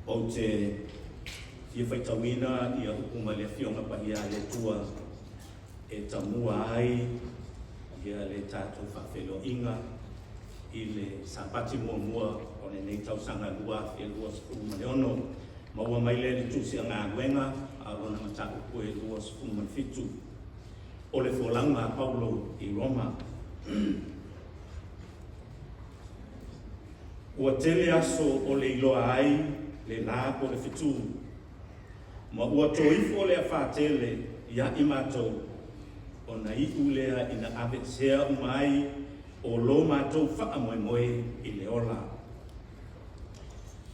Ou te fia faitauina ia upu mai le Afioga Paia a le Atua e tamua ai ia le tatou faafeiloaiga i le Sapati muamua o lenei tausaga 2026. Maua mai lea i le Tusi a Galuega a o lona mataupu e 27. O le folauga a Paulo i Roma. Ua tele aso o le iloa ai le la po le fetū, ma ua to ifo le afā tele ia i matou, ona iʻu lea ina aveesea uma ai o lo matou faamoemoe i le ola.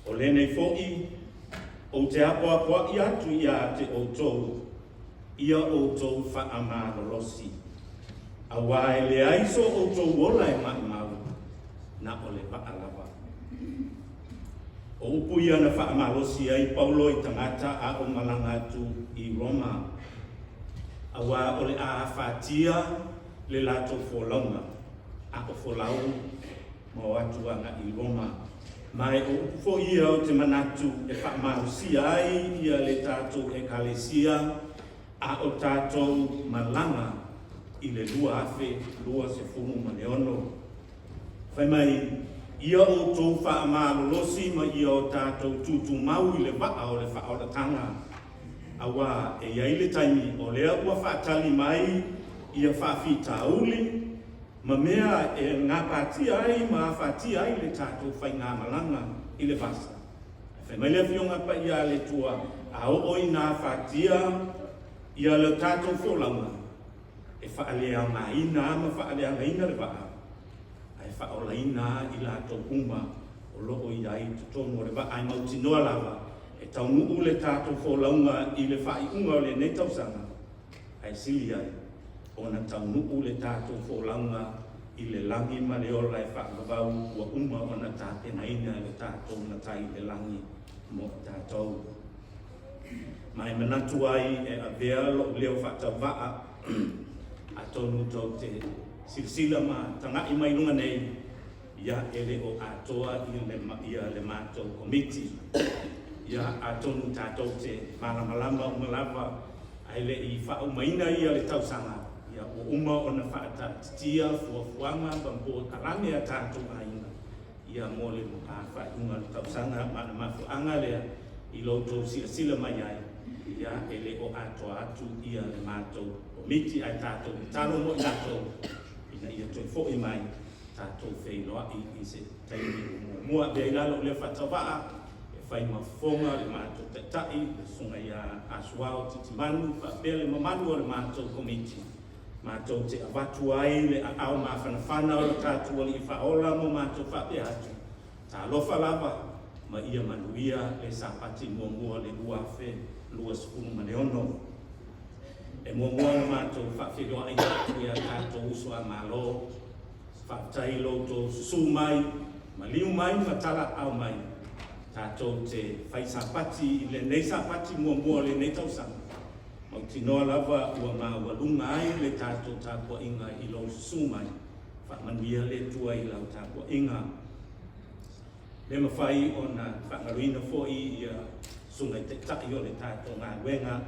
O lenei foʻi, ou te apoapoaʻi atu ia te outou, ia outou faamalolosi, auā e leai so outou ola e maʻimau, na o le vaa lava. O upu ia na faamalosi ai Paulo i tagata a o malaga atu i Roma, auā o le a afatia le latou folauga, a o folau ma o atu agaʻi i Roma. Ma e o upu foi ia ou te manatu e faamalosia ai ia le tatou Ekalesia a o tatou malaga i le 2026. Fai mai, Ia outou faamalolosi ma ia o tatou tutumau i le vaa o le faaolataga, auā e i ai le taimi o lea ua faatali mai ia faafitauli ma mea e gapatia ai ma afatia ai le tatou faigamalaga i le vasa. Ae fai mai le Afioga Paia a le Atua, a oo ina afatia ia le tatou folauga, e faaleaogaina a ma faaleagaina le vaa, ae faaolaina a i latou uma o lo o i ai i totonu o le vaa. Ae mautinoa lava e taunuu le tatou folauga i le faaiuga o lenei tausaga, ae sili ai ona taunuu le tatou folauga i le lagi ma le ola e faavavau ua uma ona tapenaina e lo tatou Matai i le lagi mo i tatou. Ma e manatu ai e avea loʻu leo faatauvaa, atonu tou te silasila ma tagaʻi mai luga nei, ia e le o atoa ia le matou komiti. Ia atonu tatou te malamalama uma lava ae le i faaumaina ia le tausaga, ia ua uma ona faataatitia fuafuaga ma polokalame a tatou aiga ia mo le faaiuga o le tausaga ma le mafuaaga lea i lo outou silasila mai ai, ia e le o atoa atu ia le matou komiti ae tatou tatalo mo i latou ina ia toe foi mai tatou feiloai i se taimi o muamua. Avea i lalo o lea faatauvaa e fai ma fofoga le matou taitai, le Susuga ia Asuao Titimanu faapea le mamalu o le matou komiti, matou te avatu ai le aao mafanafana o lo tatou Alii Faaola mo matou faapea atu, Talofa lava ma ia manuia le Sapati muamua o le 2026. E muamua ona matou faafeiloai atu ia tatou uso a Malo. Faafetai i lo outou susu mai, maliu mai ma talaaao mai tatou te fai Sapati i lenei Sapati muamua o lenei tausaga. Mautinoa lava ua maualuga ai le tatou tapuaiga i lou susu mai. Faamanuia le Atua i lau tapuaiga. Le mafai ona faagaloina foi ia susuga i taitai o le tatou galuega.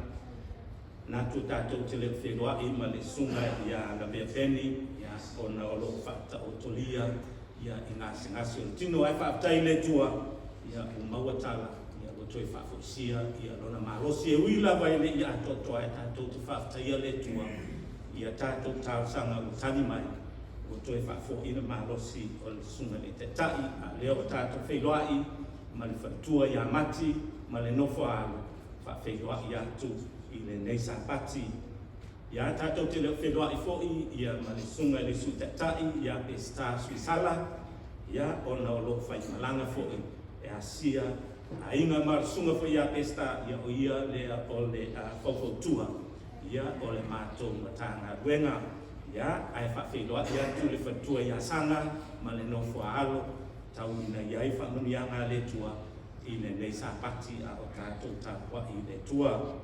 Manatu tatou te le o feiloai ma le susuga ia Lavea Penny ona o lo o faataotolia ia i gasegase o le tino. Ae faafetai i le Atua ia ua maua tala ia ua toe faafoisia ia lona malosi. E ui lava e le i atoatoa ae tatou te faafetaia le Atua ia tatou talosaga ua tali mai ua toe faafoi le malosi o le susuga i le Taitai. A o lea ua tatou feiloai ma le faletua ia Mati ma le nofo a alo faafeiloai atu i lenei Sapati. Ia tatou te le o feiloai foi ia ma le Susuga i le Sui Taitai ia Peseta Suisala, ia ona o lo o faimalaga foi e asia aiga ma le Susuga foi ia Peseta, ia o ia lea o le faufautua ia o le matou Matagaluega. Ia ae faafeiloai atu le faletua ia Saga ma le nofo a alo tau ina i ai faamanuiaga a le Atua i lenei Sapati a o tatou tapuai i le Atua.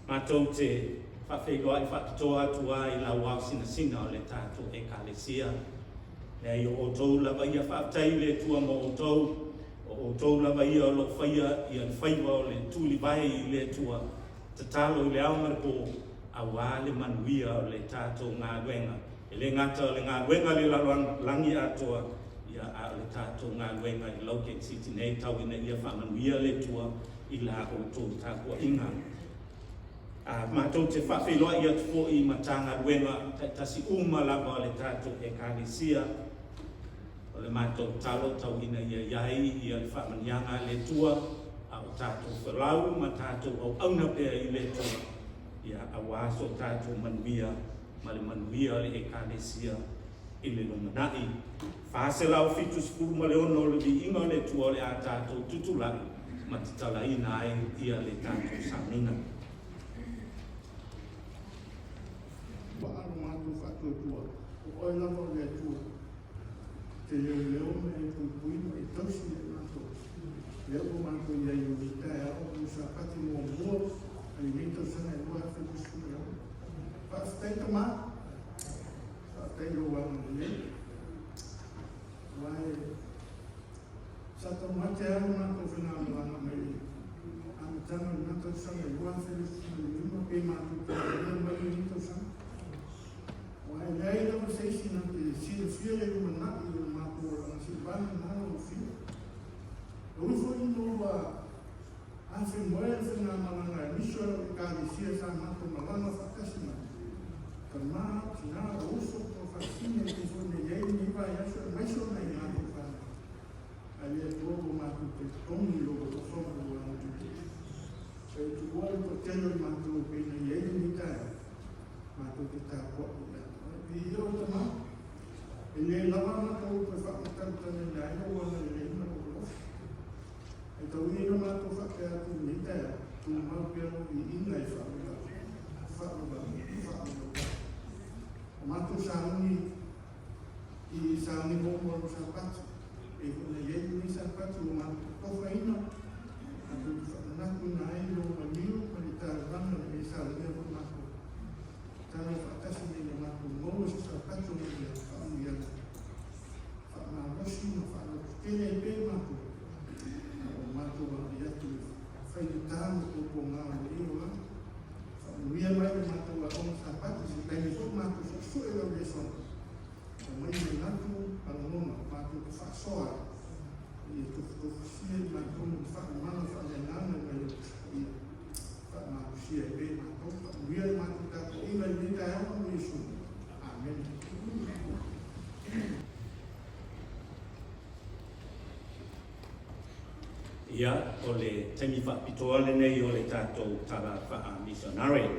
Matou te faafeiloai faapitoa atu a i lau ao sinasina o le tatou Ekalesia. Leai o outou lava ia faafetai i le Atua mo outou. O outou lava ia o lo o faia ia le faiva o le tulivae i le Atua, tatalo i le ao ma le po, auā le manuia o le tatou galuega. E le gata o le galuega i le lalolagi atoa, ia a o le tatou galuega i Logan City nei, tau ina ia faamanuia le Atua i la outou tapuaiga. A matou te faafeiloai atu foi i Matagaluega taitasi uma lava o le tatou Ekalesia. O le matou tatalo tau ina ia i ai ia le faamanuiaga a le Atua, a o tatou folau ma tatou auauna pea i le Atua, ia auā so tatou manuia ma le manuia o le Ekalesia i le lumanai. 476 o le viiga o le Atua o le a tatou tutulai ma tatalaina ai ia le tatou sauniga. Ua alo matou faatuatua, o oe lava o le Atua, e te leoleo ma e puipui ma e tausi ia i matou. Lea ua matou i ai i lenei taeao o le Sapati muamua o lenei tausaga e 2026. Faafetai Tama, faafetai i lou agalelei. Aua e sa taumate lava le matou faigamalaga mai le amataga o lena tausaga e 2025 pe matou te manuia mai lenei tausaga. Aua e leai lava se isi na te silafia le lumanai o le matou olaga seivana na lou fiu. E ui foi ina ua afemoe le faigamalaga e nisi o lau Ekalesia sa matou malaga faatasi mai, tama, tina, o uso, tuafafine e pei foi ona i ai lenei vaiaso aemaise o nai matou fanau, ae le Atua ua matou talitonu i lou alofa ma lou agalelei. E tuua le toatele o i matou e pei ona i ai lenei taeao, matou te tapuai ia te oe. Viia oe Tama, e le lava a matou upu e faamatagataga ai lou agalelei ma lou alofa. Ae tau ia ina matou faapea atu i lenei taeao, tumau pea lou viiga e faavavau, faavavau, faavavau. O matou sauni i sauni muamua o lou Sapati, pei foi ona i ai lenei Sapati ua matou totofaina, matou te faamanatuina ai lou maliu ma le taulaga na e saunia foi matou. Tatalo faatasi ina ia matou maua se Sapati o ia faamanuiaga, faamalosi ma faalototele ai pea i matou, a o matou agai atu i le faigata ma puapuaga o lenei olaga. Faamanuia mai le matou aoga Sapati se taimi foi matou suesue lau lesona, aumai manatu ma lagona matou te faasoa ai, ina ia tofutofusia i matou ma faaumana faaleagaga mai lau Tusi Paia. Faamalosia ai pea i matou. Faamanuia le matou tapuaiga i lenei taeao o Iesu. Amene. Ia, o le taimi faapitoa lenei o le tatou tala faa-missionary.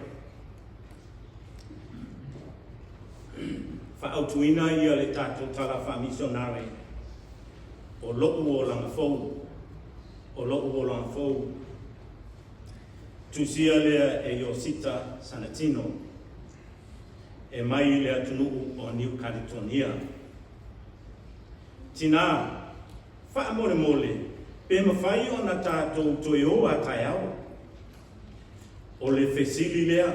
Faaautuina ia le tatou tala faa-missionary o lo'u olaga fou, o lo'u olaga fou. Tusia lea e Iosita Sanatino, e mai i le atunuu o Niu Kaletonia. Tinā, faamolemole, pe mafai ona tatou toe o a taeao? O le fesili lea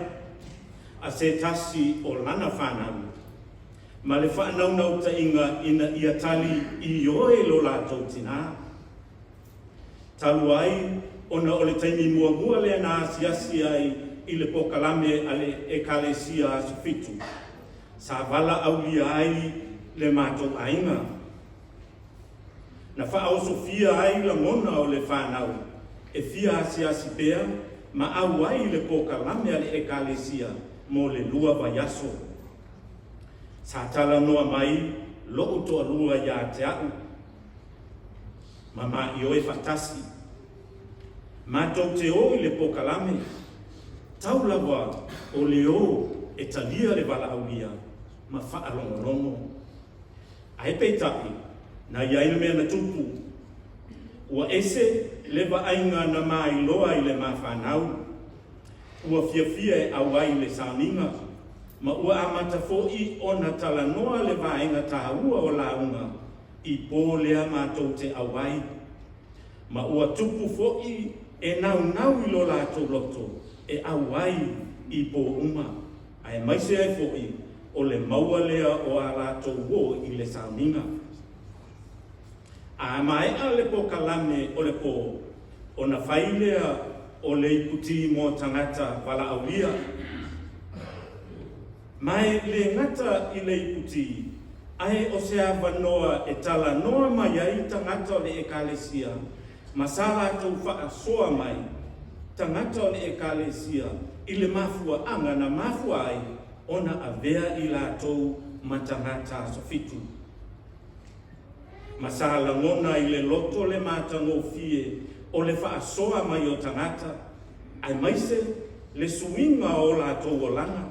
a se tasi o lana fanau, ma le faanaunautaiga ina ia tali ioe lo latou tinā. Talu ai ona o le taimi muamua lea na asiasi ai i le pokalame a le Ekalesia Aso Fitu, sa valaaulia ai le matou aiga. Na faaosofia ai lagona o le fanau e fia asiasi pea ma auai i le pokalame a le Ekalesia mo le lua vaiaso. Sa talanoa mai lo'u toalua iā te a'u ma maioe faatasi. Matou te o i le pokalame, tau lava o le o e talia le valaaulia ma faalogologo. Ae peitai, na i ai le mea na tupu. Ua ese le vaaiga na mailoa i le mafanau. Ua fiafia e auai i le sauniga, ma ua amata foi ona talanoa le vaega taua o lauga i pō lea matou te auai, ma ua tupu foi e naunau i lo latou loto e auai i pō uma, aemaise ai foi o le maua lea o a latou uo i le sauniga. A maea le polokalame o le pō, ona fai lea o le iputi mo tagata valaaulia. Ma e le gata i le iputi, ae o se avanoa e talanoa mai ai tagata o le Ekalesia ma sa latou faasoa mai tagata o le Ekalesia i le mafuaaga na mafua ai ona avea i latou ma tagata asofitu. Ma sa lagona i le loto le matagofie o le faasoa mai o tagata, aemaise le suiga o latou olaga.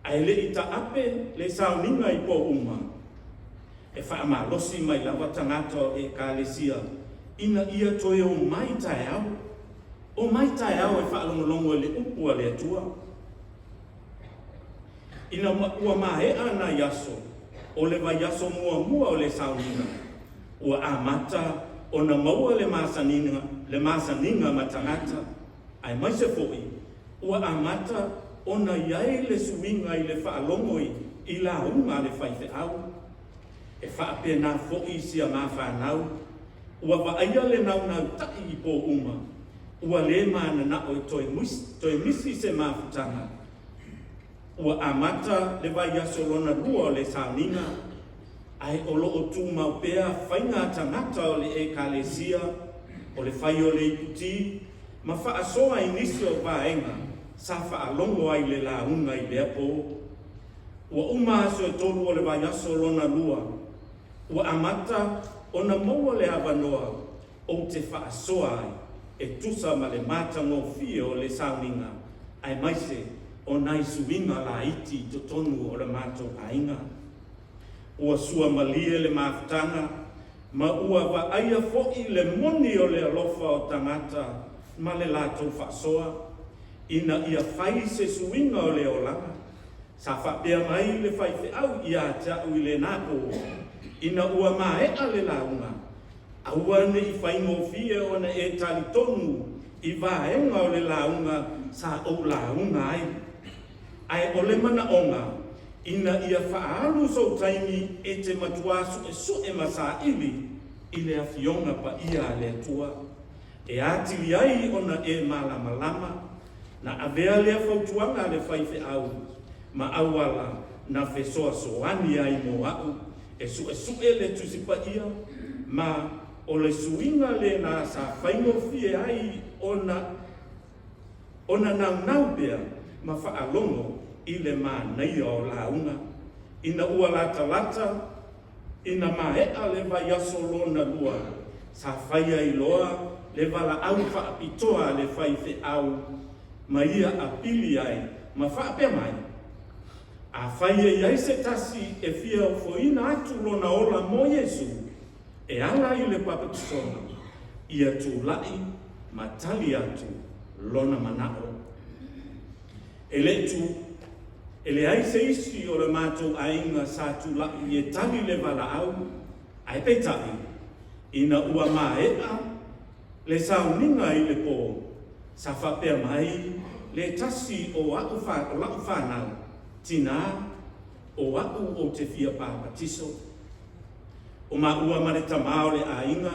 Ae le i taape le sauniga i pō uma, e faamalosi mai lava tagata o Ekalesia ina ia toe omai taeao, omai taeao e faalogologo i le upu a le Atua. Ina ua maea nai aso o le vaiaso muamua o le sauniga, ua amata ona maua le masaniga, le masaniga ma tagata, aemaise foi ua amata ona i ai le suiga i le faalogo i lauga a le faifeau. E faapena foi si a ma fanau, ua vaaia le naunautai i pō uma, ua le mananao e toe misi se mafutaga. Ua amata le vaiaso lona lua o le sauniga, ae o lo o tumau pea faiga a tagata o le Ekalesia, o le fai o le iputi, ma faasoa i nisi o vaega sa faalogo ai i le lauga i lea pō. Ua uma aso e tolu o le vaiaso lona lua, ua amata ona maua le avanoa ou te faasoa ai e tusa ma le matagofie o le sauniga, aemaise o nai suiga laiti i totonu o le matou aiga. Ua suamalie le mafutaga ma ua vaaia foi le moni o le alofa o tagata ma le latou faasoa ina ia fai se suiga o le olaga. Sa faapea mai le faifeau ia te a'u i lena pō, ina ua maea le lauga, Aua ne i faigofie ona e talitonu i vaega o le lauga sa ou lauga ai. Ae o le manaoga, ina ia faaalu sou taimi e te matuā suesue ma saili i le Afioga Paia a le Atua, e atili ai ona e malamalama. Na avea lea fautuaga a le faifeau ma auala na fesoasoani ai mo a'u e suesue le Tusi Paia, ma o le suiga lena sa faigofie ai ona ona naunau pea ma faalogo i le manaia o lauga. Ina ua latalata ina maea le vaiaso lona lua, sa fai ai loa le valaau faapitoa a le faifeau ma ia apili ai ma faapea mai, Afai e i ai se tasi e fia ofoina atu lona ola mo Iesu e ala i le papatisoga, ia tulai ma tali atu lona manao. E le tu, e leai se isi o le matou aiga sa tulai e tali le valaau, ae peitai, ina ua maea le sauniga i le pō, sa faapea mai le tasi o a'u o la'u fanau, Tinā, o a'u ou te fia papatiso. O māua ma le tamā o le aiga,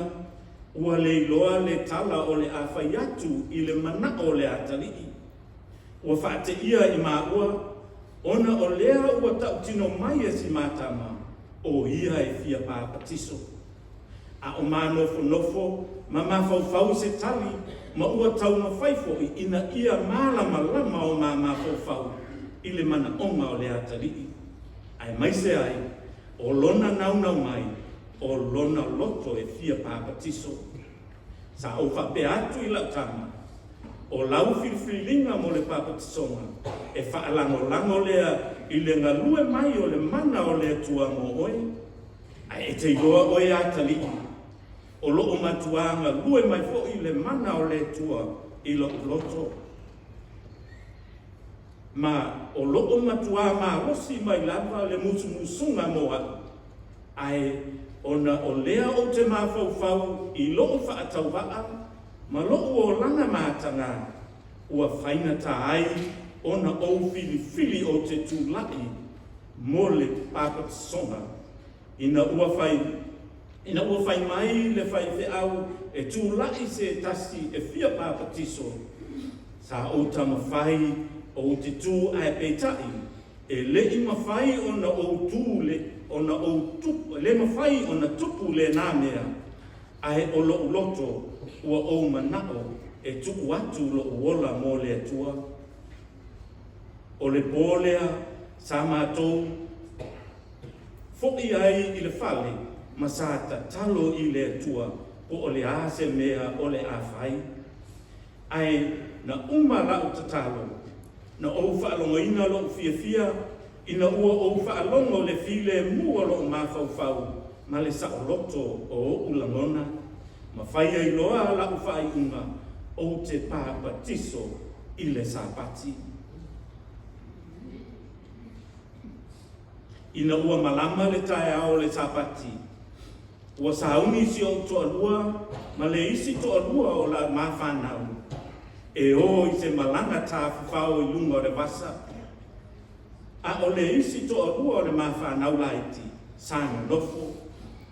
ua le iloa le tala o le a fai atu i le manao o le atalii. Ua faateia i māua, ona o lea ua tautino mai e si mā tama, o ia e fia papatiso. A o manofonofo ma mafaufau i se tali, ma ua taumafai foi ina ia malamalama o ma mafaufau i le manaoga o le atalii, aemaise ai o lona naunau mai o lona loto e fia papatiso. Sa ou faapea atu i lau tama, O lau filifiliga mo le papatisoga, e faalagolago lea i le galue mai o le mana o le Atua mo oe. Ae e te iloa oe atalii, o loo matuā galue mai foi le mana o le Atua i lou loto. Ma o loo matuā malosi mai lava le musumusuga mo a'u, ae ona o lea ou te mafaufau i lou faatauvaa ma lou olaga matagā, ua faigata ai ona ou filifili ou te tula'i mo le papatisoga ina ua fai. Ina ua fai mai le faifeau e tula'i se tasi e fia papatiso, sa ou taumafai ou te tu ae peitai e le'i mafai ona ou tu le ona ou tupu le mafai ona tupu lena mea ae o lo'u loto ua ou mana'o e tu'u atu lo'u ola mo le Atua. O le pō lea sa matou fo'i ai i le fale ma sa tatalo i le Atua po o le a se mea o le a fai. Ae na uma la'u tatalo, na ou fa'alogoina lo'u fiafia ina ua ou fa'alogo le filemu o lo'u mafaufau ma le sa'oloto o o'u lagona, ma fai ai loa la'u fa'ai'uga ou te papatiso i le Sapati. Ina ua malama le taeao o le Sapati, ua sauni si o'u toalua ma le isi toalua o la ma fanau e o i se malaga tafafao i luga o le vasa. A o le isi toalua o le ma fanau laiti sa nonofo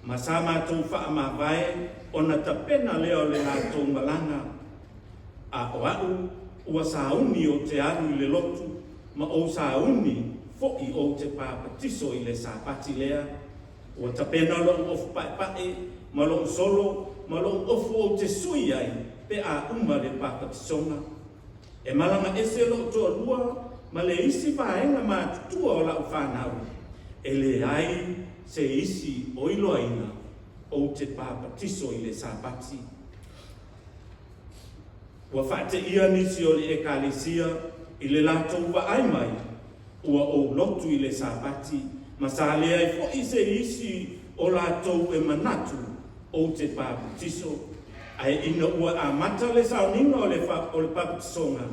ma sa matou faamavae ona tapena lea o le latou malaga. A o a'u ua sauni ou te alu i le lotu ma ou sauni fo'i ou te papatiso i le Sapati lea. Ua tapena lo'u ofu pa'epa'e ma lo'u solo ma lo'u ofu ou te sui ai pe a uma le papatisoga. E malaga ese lo'u toalua ma le isi vaega matutua o la'u fanau, e leai se isi o iloaina ou te papatiso i le Sapati. Ua faateia nisi o le Ekalesia i le latou vaai mai ua ou lotu i le Sapati, ma sa leai fo'i se isi o latou e manatu ou te papatiso. Ae ina ua amata le sauniga o le o le papatisoga,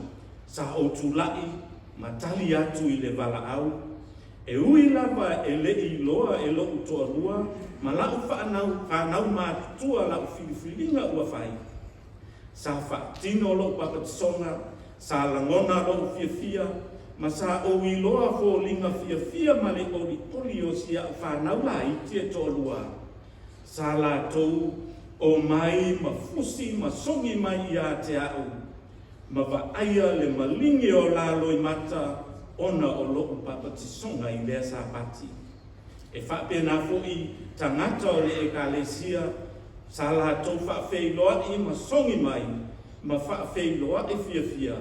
sa ou tula'i ma tali atu i le valaau. E ui lava e le'i iloa e lo'u toalua ma la'u fa'anau fanau matutua la'u filifiliga ua fai. Sa fa'atino lo'u papatisoga, sa lagona lo'u fiafia, ma sa ou iloa foliga fiafia ma le olioli o si a'u fanau laiti e toalua. Sa latou o mai ma fusi ma sogi mai iā te a'u, ma va'aia le maligi o la loimata ona o lo'u papatisoga i lea Sapati. E fa'apena fo'i tagata o le Ekalesia sa latou fa'afeiloa'i ma sogi mai ma fa'afeiloa'i fiafia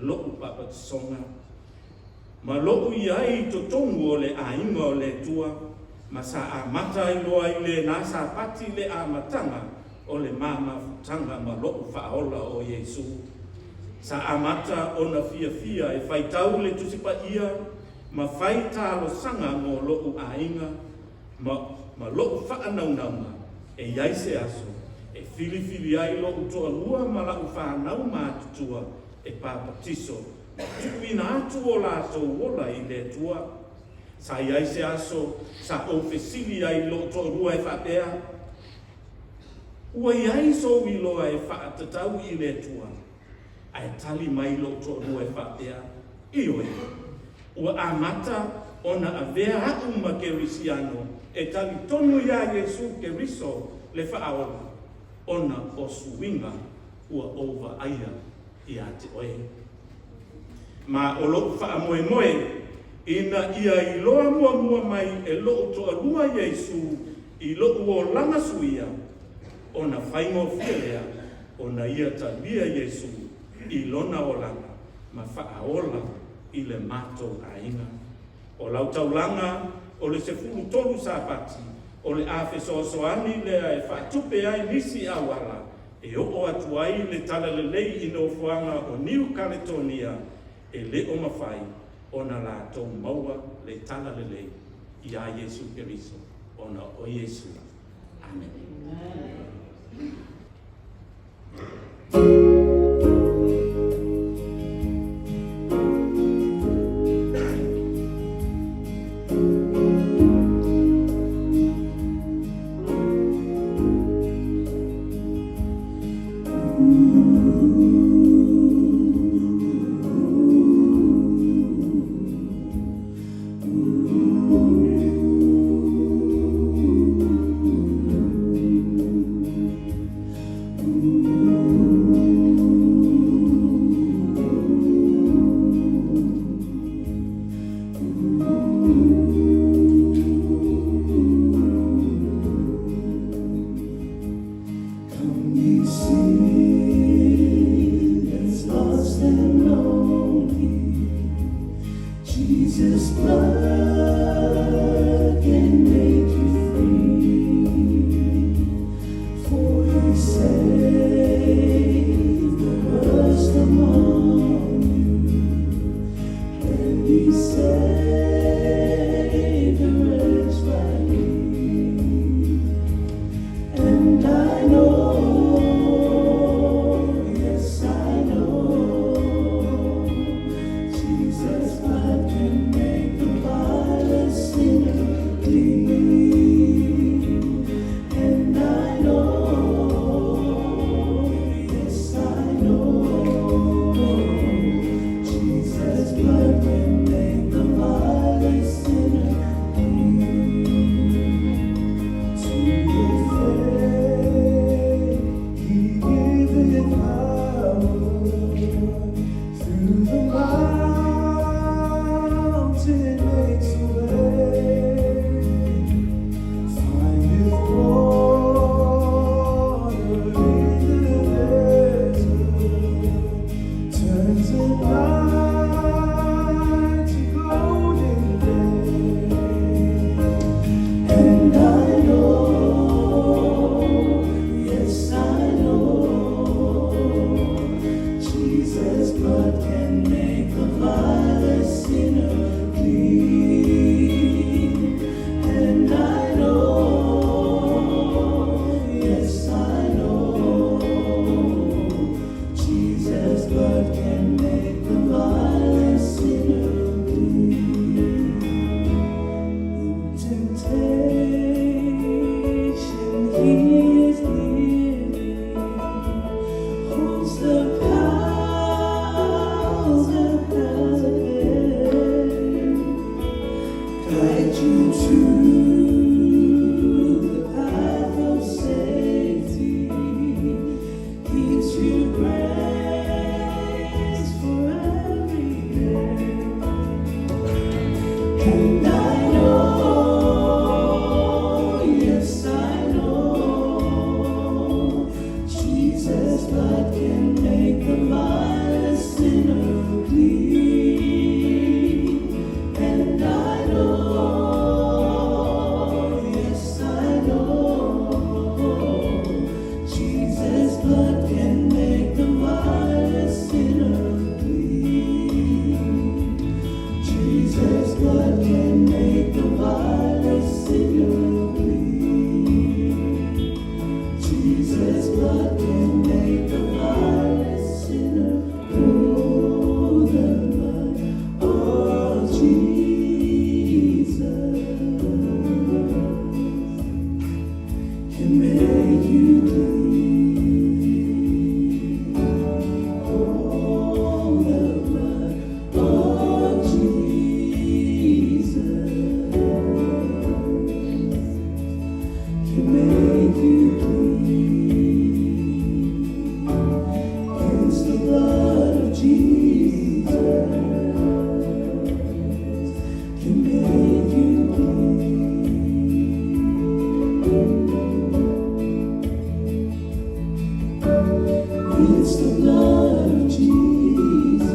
lo'u papatisoga. Ma lo'u i ai i totonu o le aiga o le Atua, ma sa amata ai loa i lenā Sapati le amataga o le ma mafutaga ma lo'u Fa'aola o Iesu. Sa amata ona fiafia e faitau le Tusi Pa'ia ma fai talosaga mo lo'u aiga ma ma lo'u fa'anaunauga e i ai se aso e filifili ai lo'u toalua ma la'u fanau matutua e papatiso ma tu'uina atu o latou ola i le Atua. Sa i ai se aso sa ou fesili ai i lo'u toalua e fa'apea, Ua i ai sou iloa e fa'atatau i le Atua? Ae tali mai lo'u toalua e fa'apea, Ioe, ua amata ona avea a'u ma Kerisiano e talitonu iā Iesu Keriso le Fa'aola, ona o suiga ua ou va'aia iā te oe. Ma o lo'u fa'amoemoe ina ia iloa muamua mai e lo'u toalua Iesu i lo'u olaga suia, ona faigofie lea ona ia talia Iesu i lona olaga ma fa'aola i le matou aiga. O lau taulaga o le 13 Sapati o le a fesoasoani lea e fa'atupe ai nisi auala e o'o atu ai le Talalelei i nofoaga o Niu Kaletonia e lē o mafai ona latou maua le Talalelei iā Iesu Keriso ona o Iesu. Amene. You sinners lost and lonely, Jesus' blood can make you free. For he saved the worst among you, and he saved the wretch like me. And I know, yes, I know, Jesus' blood can make the vilest sinner clean. And I know, yes, I know, Jesus' blood can make the vilest sinner clean. To the faith he giveth power, through the mountain makes a way, findeth water in the desert, turns the night to golden day. And I know, yes, I know, Jesus' blood can make the vilest sinner clean. And I know, yes, I know, Jesus' blood can make the vilest sinner clean. In temptation, he is near thee, holds the powers that has guide you to the path of safety, keeps you grace for every day. And I know, yes, I know, Jesus' blood can make the vilest sinner clean. And I know, yes, I know, Jesus' blood can make the vilest sinner clean. Jesus' blood can make the vilest sinner clean. Jesus' blood can make the vilest sinner Oh, the blood of Jesus can make you clean. Oh, the blood of Jesus can make you clean. It's the blood of Jesus can make you clean. It's the blood of Jesus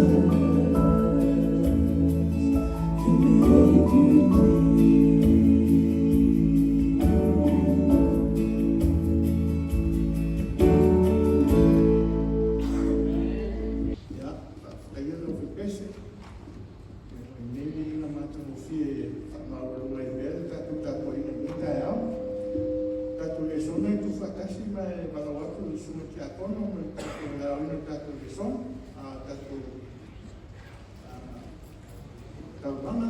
can make you clean. Ia, faafetaia lau fepese, e nei viiga matagofie e faamaualuga ai pea le tatou tapuaiga i lenei taeao. Tatou lesona e tuufaatasi ma e valaau atu i le susuga tiakono mo le tatou le aoina o le tatou lesona, a tatou taumaga.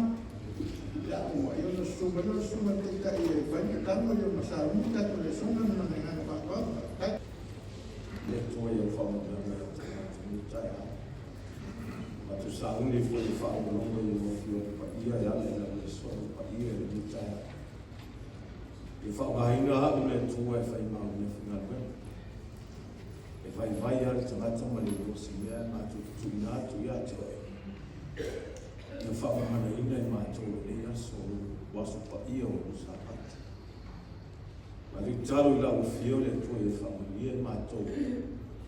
Ia, ua ia ona susu mai lea o le susuga i le Taitai e fai le tatalo ia ma sauni le tatou lesona ma le agaga faaaloalo. Faafetai. Le Atua i au faamanuiaga i au tagata i lenei taeao. Matou sauni foi i le faalogologo i lau Afioga Paia e ala i lau lesona paia i lenei taeao. Ia faaaogaina au e le Atua e fai ma au mea faigaluega. E vaivai lava le tagata ma le iloa o se mea matou te tuuina atu ia te oe. Ia faamamanaina i matou i lenei aso, o aso paia o lou Sapati. Matou tatalo i lau Afio le Atua ia faamanuia i matou,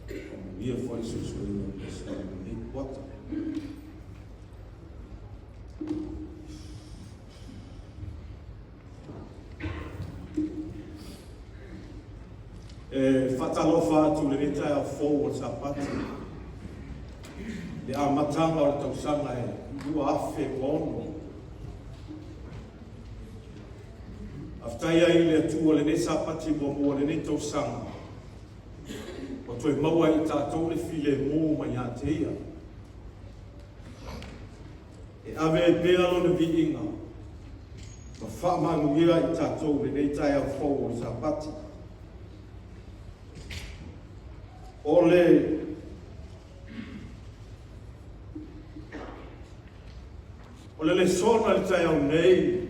faamanuia foi le suesueina o le lesona i lenei kuata. E faatalofa atu i lenei taeao fou o le Sapati, le amataga o le tausaga e 2006. Faafetai ai i le Atua lenei Sapati muamua o lenei tausaga, ua toe maua ai i tatou le filemu mai ia te Ia. E ave ai pea Lona viiga ma faamanuia i tatou i lenei taeao fou o le Sapati. O le O le lesona i le taeao nei,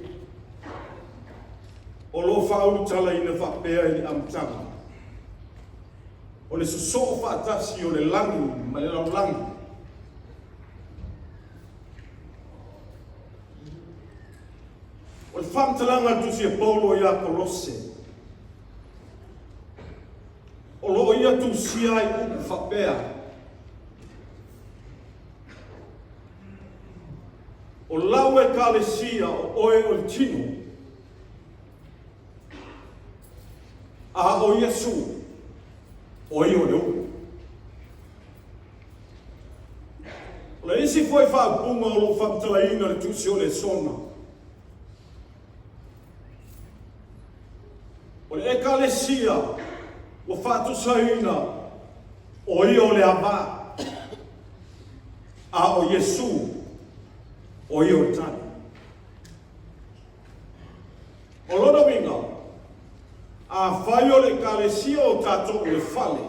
o lo o faaulutalaina faapea i le amataga, o le sosoo faatasi o le lagi ma le lalolagi. O le faamatalaga a le Tusi a Paulo ia Kolose, o lo o ia tusia ai upu faapea, O lau Ekalesia o oe o le tino, a o Iesu, o ia o le ulu. O le isi foi faaupuga o lo o faamatalaina le Tusi o Lesona, o le Ekalesia ua faatusaina o ia o le ava, a o Iesu o ia o le tane. O lona uiga, afai o le Ekalesia o tatou o le fale,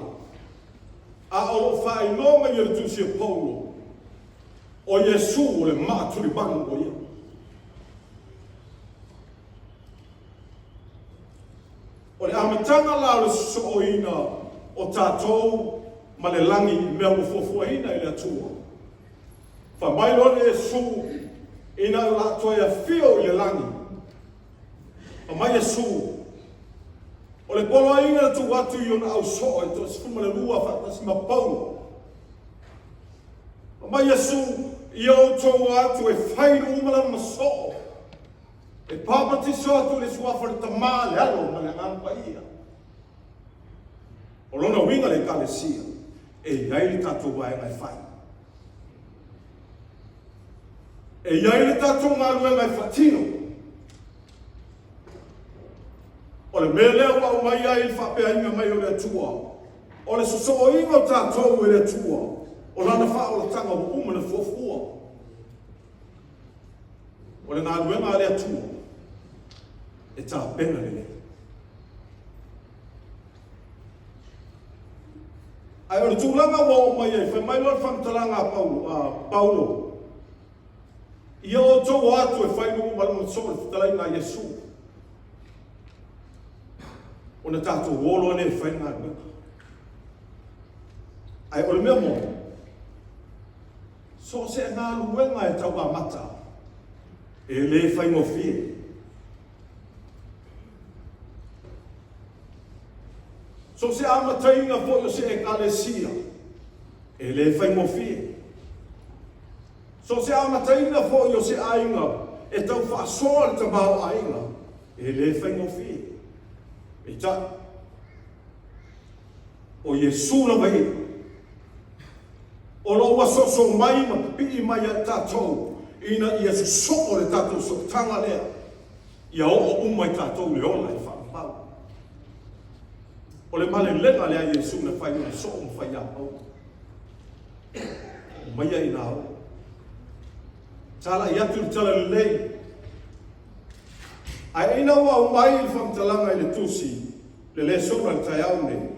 a o lo o faailoa mai e le Tusi a Paulo, o Iesu o le maa tulimanu o ia. O le amataga la o le sosooina o tatou ma le lagi i mea ua fuafuaina e le Atua. Fai mai loa le Iesu ina o le a toe afio i le lagi. Fai mai Iesu, o le poloaiga na tuu atu i ona au soo e toa-12 faatasi ma Paulo. Fai mai Iesu, ia outou o atu e fai uma lana ma soo. E papatiso atu i le suafa o le Tama, le Alo ma le Agaga Paia. O lona uiga le Ekalesia, e i ai le tatou vaega e fai. E i ai le tatou galuega e faatino. O le mea lea ua aumai ai le faapeaiga mai o le Atua, o le sosooina o tatou e le Atua, o Lana faaolataga ua uma ona fuafua. O le galuega a le Atua e tapena lelei. Ae o le tulaga ua oo mai ai, fai mai loa le faamatalaga a Paulo, a Paulo, ia outou o atu e fai nuu ma lona soo le fetalaiga a Iesu. Ona tatou o loa lea e fai le galuega. Ae o le mea moni, So o se galuega e tau amata, e le faigofie. So o se amataina foi o se Ekalesia, e le faigofie. So o se amataina foi o se aiga e tau faasoa le tamaoaiga, e le faigofie. Peitai, o Iesu lava ia. O lo o ua soso mai ma pipii mai ia i tatou ina ia sosoo le tatou sootaga lea ia oo uma i tatou le ola e faamamau. O le malelega lea a Iesu na fai ona soo ma fai ia Paulo. Omaia ina o. Talai atu le tala lelei. Ae ina ua aumai le faamatalaga i le tusi, le lesona i le taeao nei,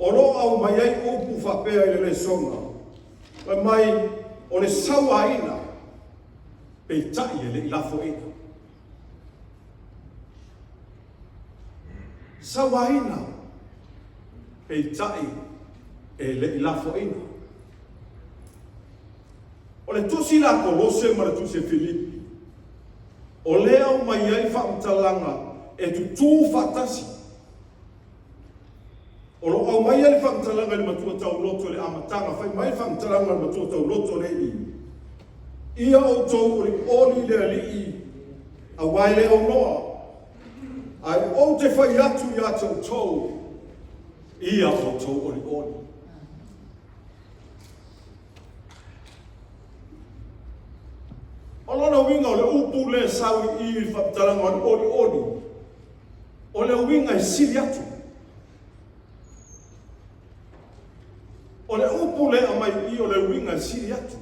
O lo o aumai ai upu faapea i le lesona, fai mai, o le sauaina, peitai e le i lafoina. Sauaina, peitai e le i lafoina. O le tusi la Kolose ma le tusi a Filipi, o lea aumai ai faamatalaga E tutū faatasi. O lo o aumaia le faamatalaga i le matua tauloto i le amataga, fai mai le faamatalaga a le matua tauloto lea i i, Ia outou olioli i le Alii, aua e le aunoa, ae ou te fai atu ia te outou, ia outou olioli. O lona uiga o le upu lea e sau i i i le faamatalaga o le olioli, o le uiga e sili atu. O le upu lea e aumai i i o le uiga e sili atu.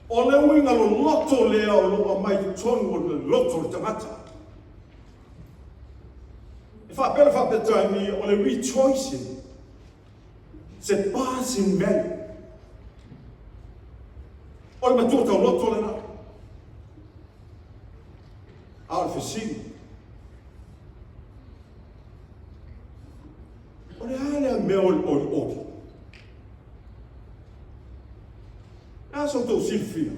O le uiga loloto lea o lo o aumai i totonu o le loto o le tagata. E faapea le Faa-Peretania o le rejoicing surpassing value. O le matua tauloto lena. A o le fesili, o le a lea mea o le olioli? Le a sa outou silafia?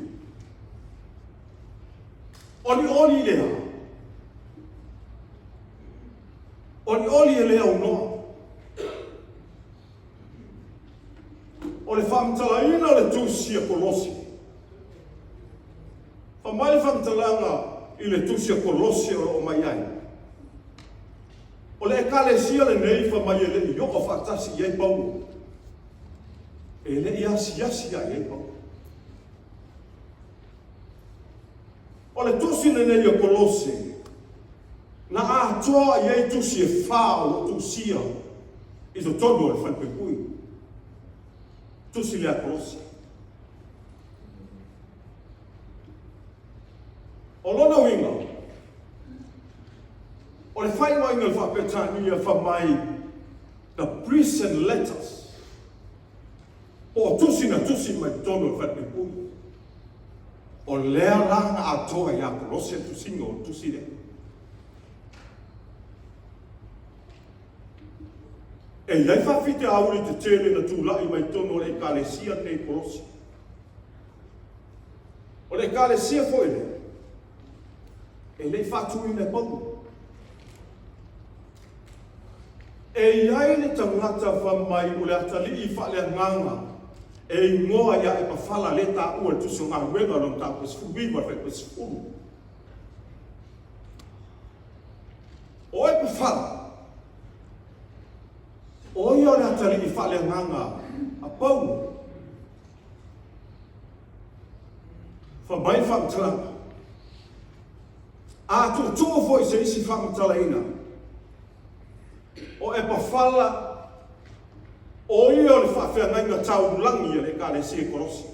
Olioli lea. Olioli e le aunoa. O le faamatalaina o le tusi a Kolosi. Fai mai le faamatalaga i le tusi a Kolosi o lo o aumai ai. O le ekalesia lenei fai mai e le i oo faatasi i ai Paulo. E le i asiasi lava i ai Paulo. O le tusi lenei a Kolose, na atoa i ai tusi e fā o lo o tusia i totonu o le falepuipui. Tusi lea a Kolose. O lona uiga, o le faaigoaina o le Faa-Peretania fai mai the prison letters, po o tusi na tusi mai totonu o le falepuipui. O lea la na atoa ia Kolose le tusiga o le tusi lea. E i ai faafitauli tetele na tulai mai totonu o le Ekalesia lenei i Kolose. O le Ekalesia foi lea, e le i faatuina e Paulo. E i ai le tagata fai mai o le atalii faaleagaga e igoa ia Epafala lea e taua i le Tusi o Galuega o lona mataupu e 19 i le fuaiupu e 10. O Epafala, o ia o le atalii faaleagaga a Paulo. Fai mai le faamatalaga, A tuutuu foi se isi faamatalaina, o Epafala, o ia o le faafeagaiga taulagi a le Ekalesia i Kolosi.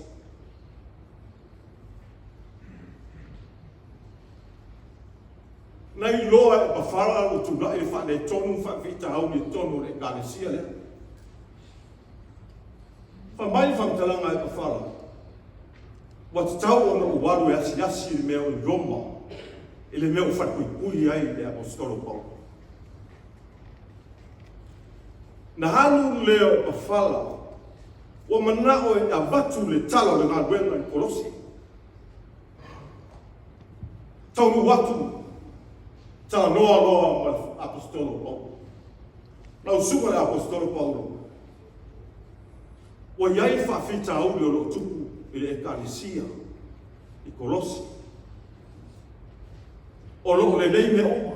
Na iloa e Epafala ua tulai le faaletonu ma faafitauli i totonu o le Ekalesia lea. Fai mai le faamatalaga a Epafala, Ua tatau ona ou alu e asiasi i le mea o i Roma, i le mea ua falepuipui ai le Aposetolo Paulo. Na alu lea o Epafala, ua manao e avatu le tala o le galuega i Kolosi. Taunuu atu, talanoa loa ma le Aposetolo Paulo. Lau Susuga i le Aposetolo Paulo, Ua i ai le faafitauli o lo o tupu i le Ekalesia i Kolosi. O lo o lelei mea uma.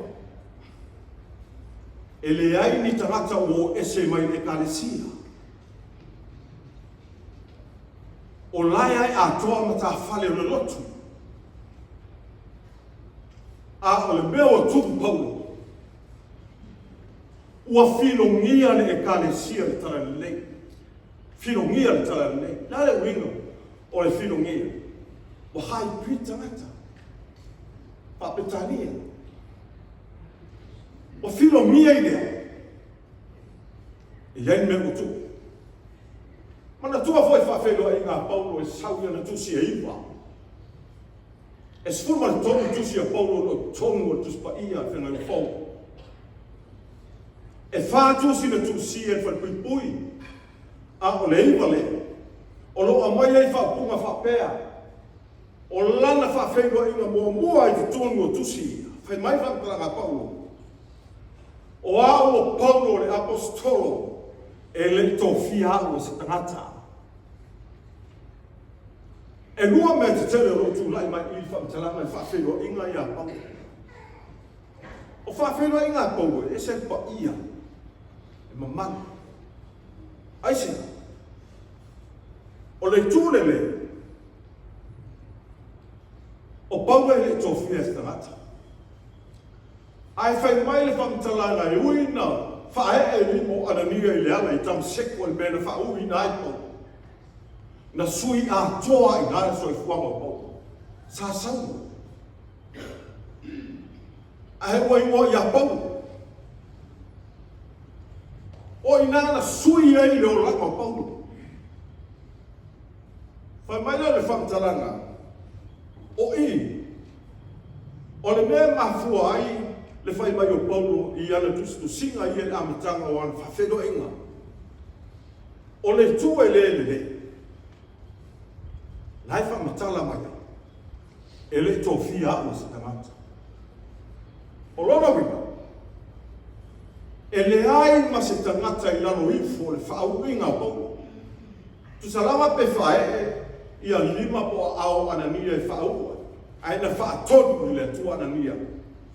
E leai ni tagata ua o ese mai le Ekalesia. O la e ae atoa matafale o le lotu. A o le mea ua tupu Paulo, Ua filogia le Ekalesia i le Talalelei. Filogia le Talalelei. Le a le uiga o le filogia? Ua hybrid tagata. Faa-Peretania. Ua filogia i le a? E i ai le mea ua tupu. Manatua foi faafeiloaiga a Paulo e sau i ana tusi e iva. E 13 tusi a Paulo o lo o totonu o le Tusi Paia a le Feagaiga Fou. E fā tusi na tusia e le falepuipui, a o le iva lea, o lo o aumai ai faaupuga faapea, O lana faafeiloaiga muamua i totonu o tusi ia, Fai mai faamatalaga a Paulo, O au o Paulo le Aposetolo, e le i tofia au e se tagata. E lua mea tetele o lo o tulai mai i i faamatalaga i le faafeiloaiga ia Paulo. O faafeiloaiga a Paulo e ese le paia, e mamalu. Aisea? O le itu lelei, o Paulo e le i tofia e se tagata. Ae fai mai le faamatalaga e ui ina faaee lima o Anania i le ala i Tamaseko i le mea na faauuina ai Paulo. Na sui atoa i ina le soifuaga o Paulo. Sa Saulo. Ae ua igoa ia Paulo. O i ina na sui ai le olaga o Paulo. Fai mai lea o le faamatalaga, o i, o le mea e mafua ai le fai mai o Paulo i ana tusitusiga ia i le amataga o ana faafeiloaiga, o le itu e le lelei, la e faamatala mai ai, e le i tofia au e se tagata. O lona uiga, e leai ma se tagata i lalo ifo o le faauuina o Paulo. Tusa lava pe faaee ia lima po o aao o Anania e faauu ai, ae na faatonu i le Atua Anania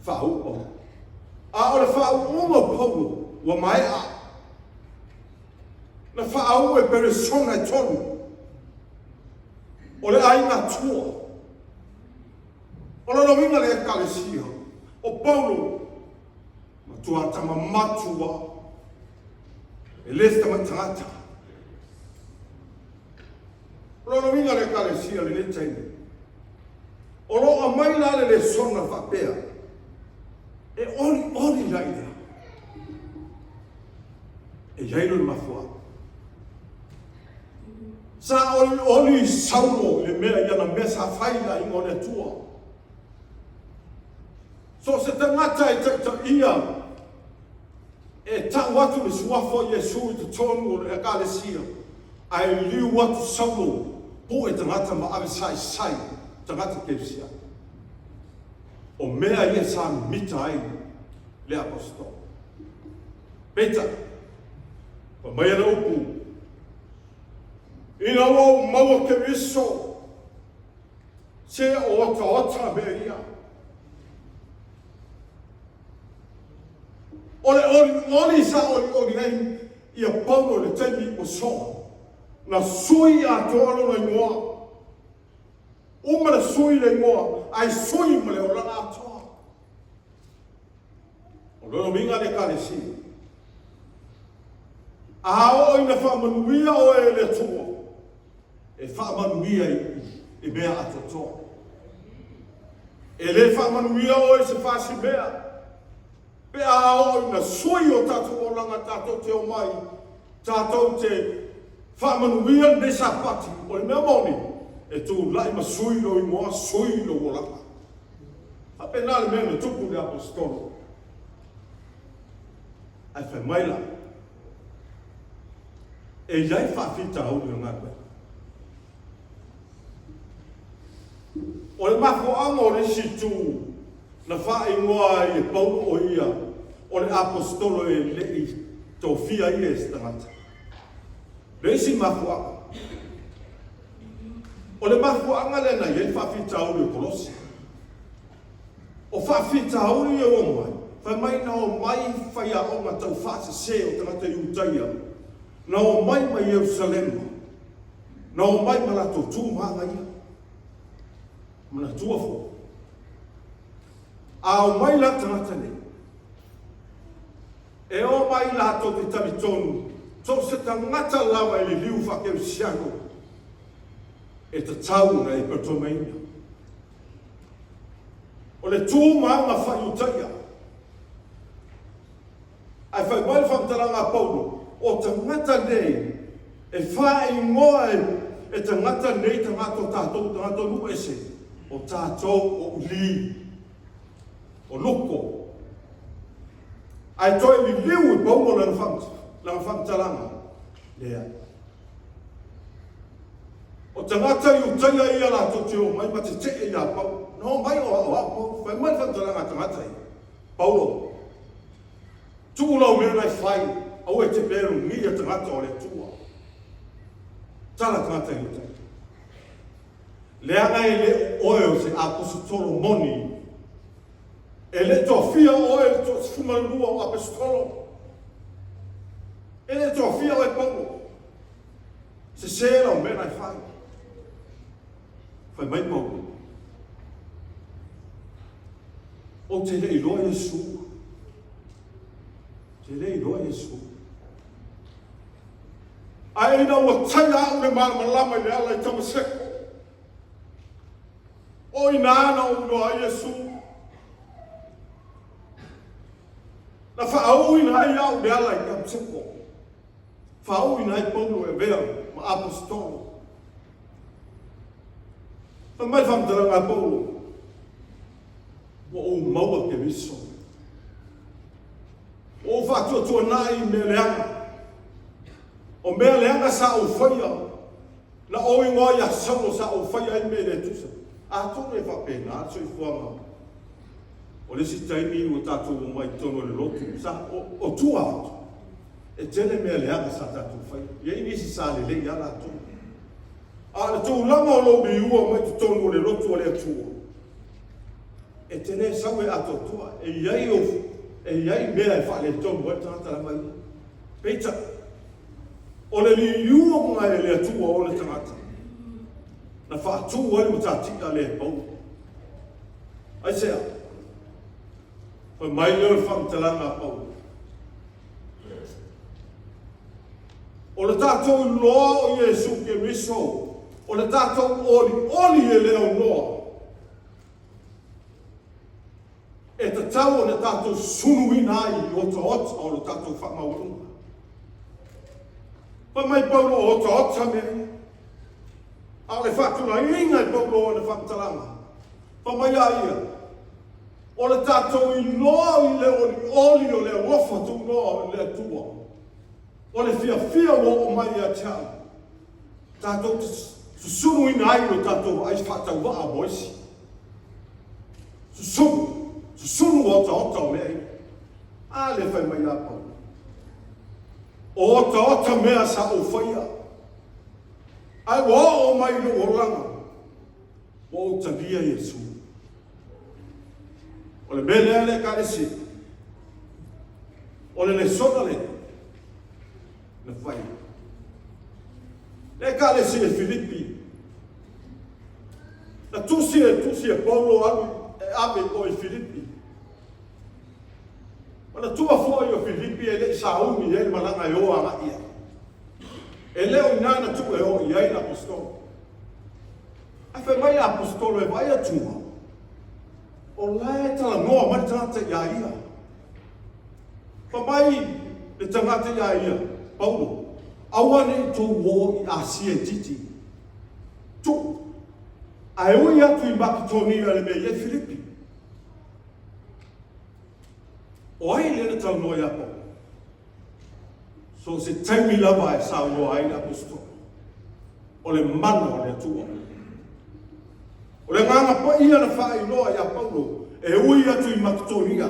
faauu Paulo. A o le faauuga o Paulo ua maea. Na faauu e peresona e tolu o le aiga Atua. O lona uiga le Ekalesia o Paulo matua tama matua e le se tamai tagata. O lona uiga le Ekalesia lenei taimi, o lo o aumai la le lesona faapea, e olioli la i lea. E i ai lona mafuaaga. Sa olioli Saulo i le mea i ana mea sa fai i le aiga o le Atua. So o se tagata e taitaia e tau atu le suafa o Iesu i totonu o le Ekalesia, ae liu atu Saulo pue tagata ma ave saisai tagata kerisiano. O mea ia sa mimita ai le Aposetolo. Peitai, fai mai ana upu, Ina ua ou maua Keriso, se o otaota mea ia. O le olioli sa olioli ai ia Paulo i le taimi ua soa, na sui atoa lona igoa. Uma le sui le igoa, ae sui ma le olaga atoa. O lona uiga le Ekalesia, a oo ina faamanuia oe e le Atua, e faamanuia i mea atoatoa. E le faamanuia oe i se fasimea, pe a oo ina sui o tatou olaga tatou te omai, tatou te faamanuia lenei Sapati, o le mea moni, e tulai ma sui lou igoa, sui lou olaga. Faapena le mea na tupu i le Aposetolo. Ae fai mai la, e i ai faafitauli o le galuega. O le mafuaaga o le isi itu na faaigoa ai e Paulo o ia o le Aposetolo e le i tofia ia e se tagata. Le isi mafuaaga, O le mafuaaga lea na i ai le faafitauli o Kolose. O faafitauli ia ua mai, fai mai na omai faiaoga taufaasese o tagata Iutaia, na omai mai Ierusalema, na omai ma latou tu ma aga ia. Manatua foi, a omai la tagata nei, E omai latou te talitonu, so o se tagata lava e liliu faakerisiano, e tatau ona e peretomaina. O le tu ma aga faaiutaia. Ae fai mai le faamatalaga a Paulo, o tagata nei, e faaigoa e tagata nei tagata o tatou, tagata o nuu ese, o tatou o uli. O loko. Ae toe liliu i Paulo lana faamatalaga, leai. O tagata Iutaia ia latou te omai ma tetee iā Paulo. Na omai o aoao Paulo. Fai mai le faamatalaga a tagata ia, Paulo, tuu lau mea na e fai, aua e te pelugia tagata o le Atua. Tala tagata Iutaia. Leaga e le o oe o se aposetolo moni. E le tofia oe i le toasefulumalua o aposetolo. E le tofia oe Paulo. Sese lau mea na e fai. Fai mai Paulo. Ou te le iloa Iesu. Te le iloa Iesu. Ae ina ua taia au le malamalama i le ala i Tamaseko, o i ina na ou iloa ai Iesu. Na faaauina ai au i le ala i Tamaseko. Faaauina ai Paulo e avea ma aposetolo. Fai mai le faamatalaga a Paulo, ua ou maua Keriso. Ua ou faatuatuanai i mea leaga. O mea leaga sa ou faia, na ou igoa ia Saulo sa ou faia ai mea le tusa. Atonu e faapena le soifuaga. O le isi taimi ua tatou omai i totonu o le lotu, sa o, o tua atu. E tele mea leaga sa tatou faia. E i ai nisi sa lelei lava latou. A o le tulaga o lou liua mai totonu o le lotu a le Atua, e te le sau e atoatoa, e i ai, e i ai mea e faaletonu ai le tagata lava ia. Peitai, o le liuga e le Atua o le tagata, na faatu ai le matatia lea e Paulo. Aisea? Fai mai lea o le faamatalaga a Paulo. O le tatou iloa o Iesu Keriso, o le tatou olioli e le aunoa, e tatau ona tatou suluina ai i otaota o le tatou faamaualuga. Fai mai Paulo o otaota mea ia. A o le faatulaiina e Paulo o ana faamatalaga, fai mai a ia, o le tatou iloa i le olioli o le alofa tuuloa o le Atua, o le fiafia ua oo mai ia te au, tatou te susuluina ai lo tatou vaai faatauvaa mo isi. Susulu, susulu otaota o mea ia. A le fai mai ia Paulo. O otaota mea sa ou faia, ae ua oo mai i lou olaga, ua ou talia Iesu. O le mea lea le Ekalesia, o le lesona lea na fai. Le Ekalesia e Filipi, na tusi e tusi e Paulo alu e ave o i Filipi. Manatua foi o Filipi e le i sauni ai le malaga e o agai ai. E le o i ina na tuu e o i ai le aposetolo. Ae fai mai le aposetolo e vaai atu, o la e talanoa mai le tagata iā ia. Fai mai le tagata iā ia, Paulo, aua ne i tou o i Asia itiiti. Tuu. Ae ui atu i Maketonia i le mea e i ai Filipi. O ai lea na talanoa iā Paulo? So o se taimi lava e saunoa ai le aposetolo, o le mana o le Atua. O le agaga paia na faailoa iā Paulo e ui atu i Maketonia,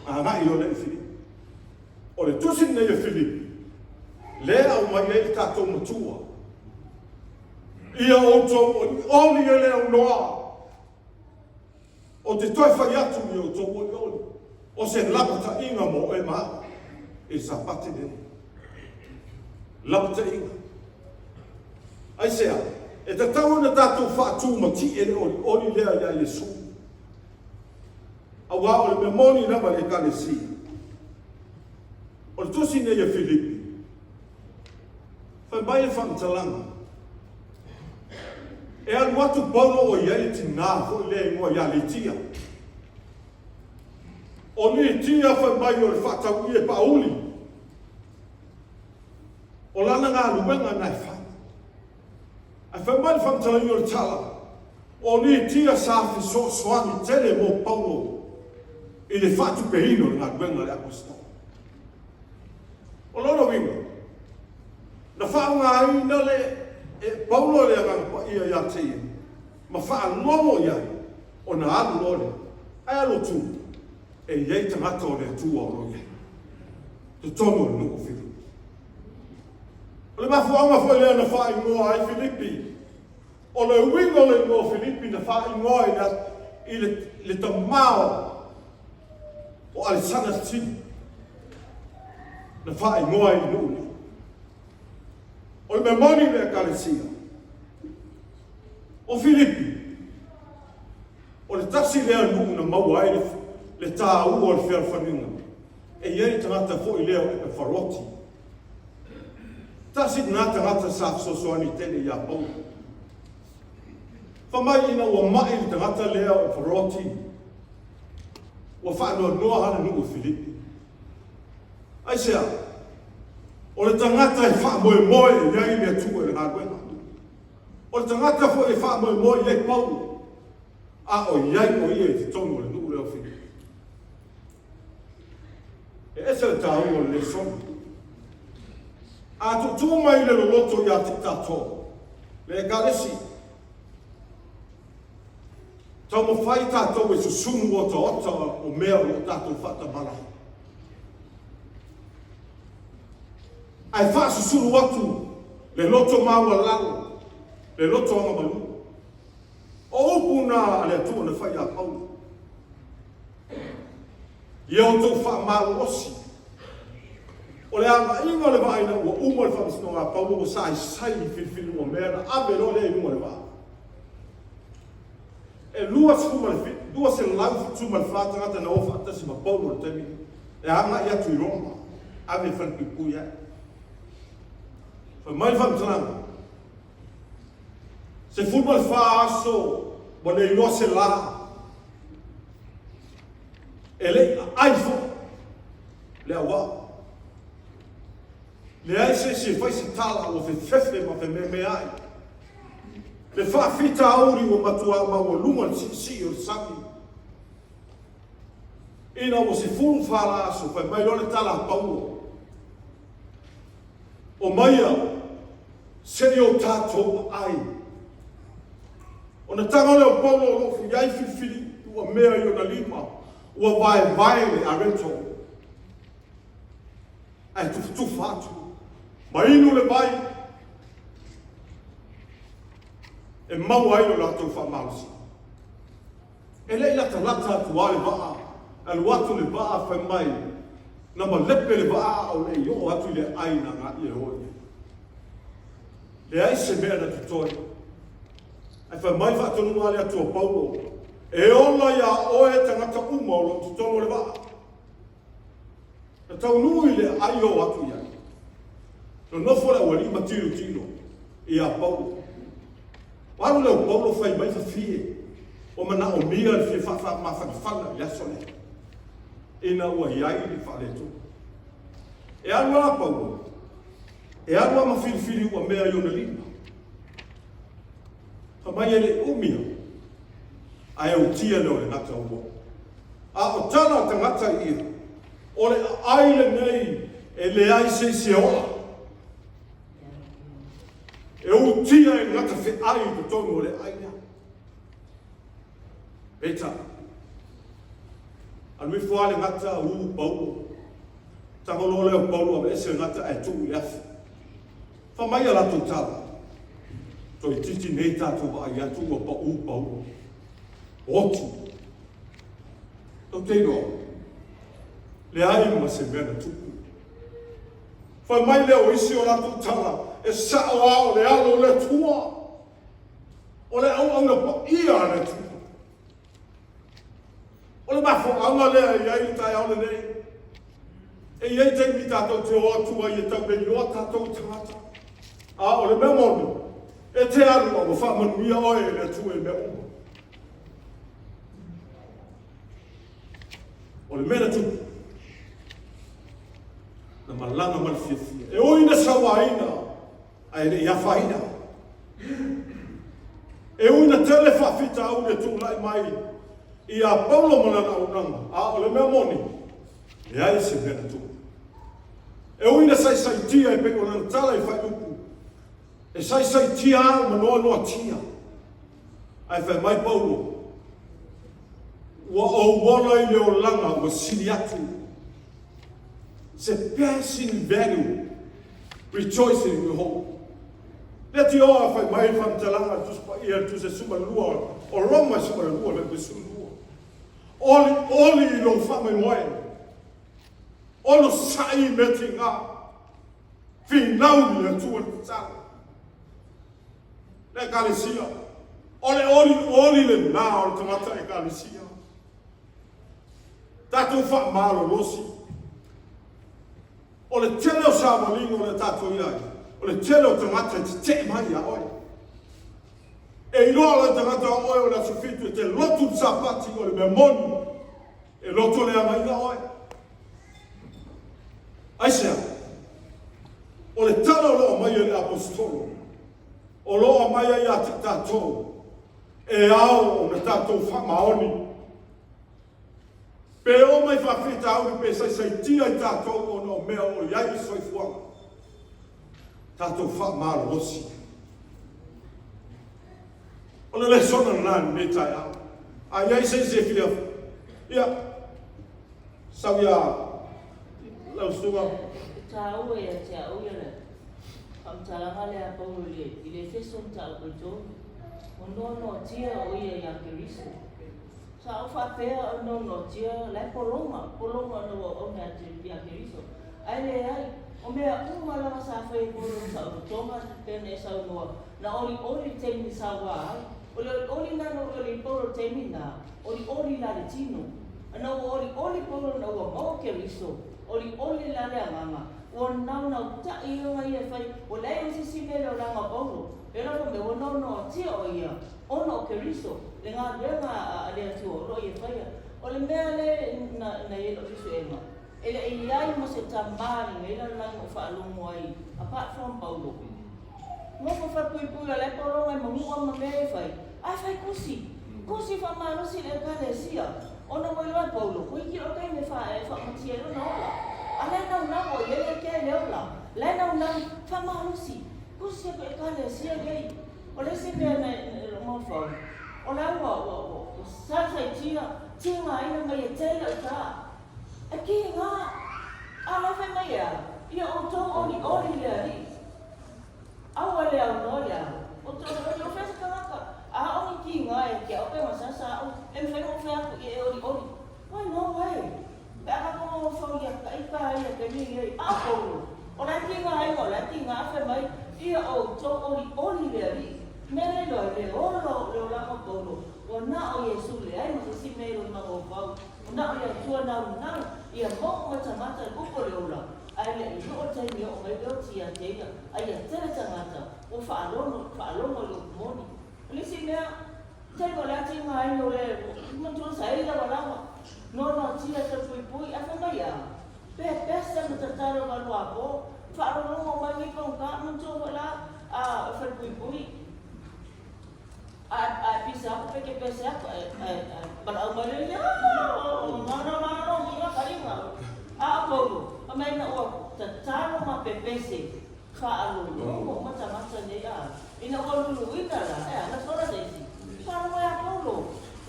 agai loa lea i Filipi. O le tusi lenei a Filipi, lea e aumai ai le tatou matua, ia outou olioli e le aunoa. Ou te toe fai atu i outou olioli, o se lapataiga mo oe ma au i le Sapati lenei. Lapataiga. Aisea? E tatau ona tatou faatumatie le olioli lea iā Iesu. Auā o le mea moni lava le Ekalesia. O le tusi nei a Filipi, fai mai le faamatalaga, E alu atu Paulo o i ai le tinā foi lea igoa ia Litia. O Litia fai mai o le faatauie paauli. O lana galuega na e fai. Ae fai mai le faamatalaina o le tala, o Litia sa fesoasoani tele mo Paulo i le faatupeina o le galuega a le aposetolo. O lona uiga, na faaaogaina le. E Paulo le Agaga Paia ia te ia, ma faalogo i ai, ona alu loa lea, ae alu atu, e i ai tagata o le Atua o lo o i ai, totonu o le nuu o Filipi. O le mafuaaga foi lea na faaigoa ai Filipi, o le uiga o le igoa o Filipi na faaigoa i le, i le, le tama o Alesana Sili, na faaigoa ai le nuu lea. O le mea moni i le Ekalesia, o Filipi, o le tasi lea nuu na maua ai le taua o le fealofaniga. E i ai le tagata foi lea o Epafaroti. Tasi lena tagata sa fesoasoani tele ia Paulo. Fai mai ina ua mai le tagata lea o Epafaroti, ua faanoanoa lava le nuu o Filipi. Aisea? O le tagata e faamoemoe i ai le Atua i le galuega. O le tagata foi e faamoemoe i ai Paulo, a o i ai o ia i totonu o le nuu lea o Filipi. E ese le taua o le lesona. A tuutuu mai le loloto ia te tatou, le Ekalesi, taumafai tatou e susumu otaota o mea o lo o tatou faatamala ai. Ae faasusulu atu le loto maualalo, le loto agamalu. O upu na a le Atua na fai ia Paulo. Ia outou faamalolosi. O le agaiga o le vaa ina ua uma le faamasinoga a Paulo ua saisai i filifili ua mea na ave loa lea i luga o le vaa. E 274 tagata na o faatasi ma Paulo i le taimi e agai atu i Roma, ave e falepuipui ai. Fai mai le faamatalaga, 14 aso ua le iloa se la, e le i aai foi le auaa. Leai se isi e fai se tala ua fefefe ma fememeai. Le faafitauli ua matuā maualuga le siisii o le sami. Ina ua 14 la aso, fai mai loa le tala a Paulo, Omaia, se i o tatou aai. Ona tago lea o Paulo o lo o i ai filifili ua mea i ona lima, ua vaevae le areto, ae tufatufa atu, ma inu le vai, e maua ai lo latou faamalosi. E le i latalata atu lava le vaa, alu atu le vaa fai mai, na malepe le vaa a o le i oo atu i le aai na agai e o i ai. Leai se mea na totoe. Ae fai mai faatonuga a le Atua Paulo, e ola iā oe tagata uma o lo o totonu o le vaa. Na taunuu i le aai o atu i ai. Nonofo le aualii ma tilotilo iā Paulo. Ua alu lea o Paulo fai mai fafie, ua manaomia le fia faamafanafana i le aso lea, ina ua i ai le faaletonu. E alu lava Paulo, e alu lava ma filifili ua mea i ona lima. Fai mai e le i umi lava, ae utia lea o le gata ua. A o tala a tagata ia, o le aai lenei e leai se isi e ola. E utia e gata feai i totonu o le aai lea. Peitai, alu ifo lava le gata, u Paulo. Tago loa lea o Paulo aveese le gata ae tuu i le afi. Fai mai a latou tala, Toeitiiti nei tatou vaai atu ua pau Paulo. Oti. Tou te iloa, leai ma se mea na tupu. Fai mai lea o isi o latou tala, e sao lava o le alo o le Atua, o le auauna paia a le Atua. O le mafuaaga lea e i ai le taeao lenei. E i ai taimi tatou te o atu ai e tau le iloa tatou i tagata. A o le mea moni, e te alu a ua faamanuia oe e le Atua i mea uma. O le mea na tupu, na malaga ma le fiafia. E ui na sauaina, ae le i afaina. E ui na tele faafitauli e tulai mai ia Paulo ma lana auaunaga, a o le mea moni, leai se mea na tupu. E ui na saisaitia e pei o lana tala i faaiupu, E saisaitia au ma noanoatia. Ae fai mai Paulo, Ua ou ola i le olaga ua sili atu. Surpassing value, rejoicing in your hope. Leitioa fai mai le faamatalaga a le Tusi Paia i le Tusi e 12 o Roma e 12 le 12. Olioli i lou faamoemoe. Onosai i mea tiga. Finau i le Atua le tatalo. Le Ekalesia. O le olioli lena o le tagata Ekalesia. Tatou faamalolosi. O le tele o savaliga o le tatou i ai, o le tele o tagata e tetee mai ia oe. E iloa le tagata o oe o le aso 7 e te lotu le Sapati o le mea moni, e loto leagaina oe. Aisea? O le tala o lo o aumai e le Aposetolo, o lo o aumai ai ia te tatou, e ao ona tatou faamaoni. Pe oo mai faafitauli pe saisaitia i tatou ona o mea o i ai le soifuaga, tatou faamalolosi. O le lesona lena i lenei taeao. A i ai se isi e fia, ia, sau ia lau susuga. E taua ia te au ia le faamatalaga lea a Paulo i le Efeso mataupu e 3, Ua noanoatia o ia ia Keriso. Sa ou faapea o noanoatia la e pologa, pologa ona ua auauna ia Keriso. Ae leai, o mea uma lava sa fai e Paulo i taotoga pei ona e saunoa, na olioli le taimi na saua ai. O le olioli lena na olioli ai Paulo i le taimi lena, olioli la le tino. Ana ua olioli Paulo ina ua maua Keriso, olioli la le agaga, ua naunautai ia ia e fai, ua leai ma se isi mea i le olaga o Paulo. E ola fai mai, ua noanoatia o ia ona o Keriso, le galuega a le Atua o lo o ia faia. O le mea lea na i ai lou suesuega, e le i i ai ma se tama i lenei lalolagi o faalogo ai, apart from Paulo. Nofo falepuipui o la e pologa i manua ma mea e fai, ae fai kusi, kusi faamalosi i le Ekalesia, ona ua iloa e Paulo, toeitiiti o le taimi e faamatia ai lona ola. A la e naunau o i ai le kea i le ola, la e naunau, faamalosi, kusi atu i Ekalesia nei. O le isi mea na i lou mafaufau, o la ua saisaitia, tigaina mai e tele o ta. E kiga, a la e fai mai e a? Ia outou olioli i le Alii. Aua le aunoa ia au. O te olioli o fea se tagata? A o ni kiga e ke au pe gasasa au, e mafai ona ou fai atu ia e olioli. Why no way? Pe a ka mafaufau ia taʻi ka ia ke ni ai, a Paulo, o la e kiga ai o la e kiga a fai mai, ia outou olioli i le Alii. Mea le iloa i le ola o le olaga o Paulo, ua na o Iesu leai ma se isi mea i lona mafaufau. Ua na o le Atua naunau ia maua mai tagata i upu o le ola, ae le i oo taimi e oo mai le oti ia te ia, a ia tele tagata ua faalogo, faalogo i le upu moni. O le isi mea, taimi o le atiga ai o le matua sa i lava lava, noanoatia e falepuipui, ae fai mai a, pepese ma tatalo ma luapo, faalogologo mai nei paugā, manatua foi la a falepuipui. Ae pisa aku pe ke pese aku ae valaau mai lea ia mana mana inga ka inga a o Paulo a mai na ua tatalo ma pepese faalologo ma tagata nei a ina ua luluina la e a na sola se isi faalogo ia Paulo